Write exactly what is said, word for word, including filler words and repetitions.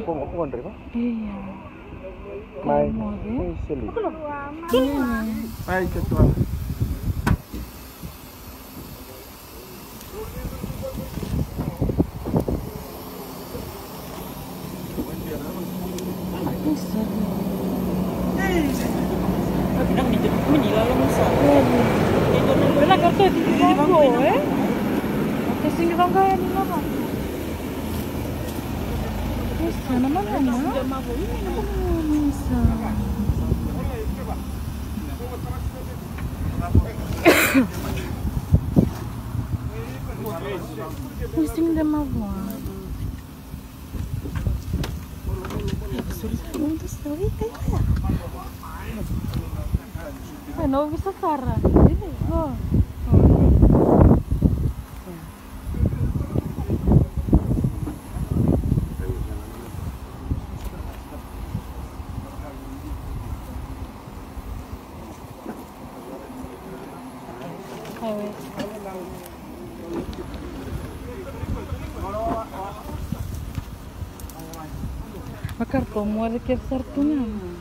Pua, pua, pua, pua. Ia. Mai. Mai, seli. Ia. Mai, ke tuana. Oi, sega ni mavoa. Ai, na ovisa sara. Oi. Ai, oi. Vakarautaka mo raica sara tu ga.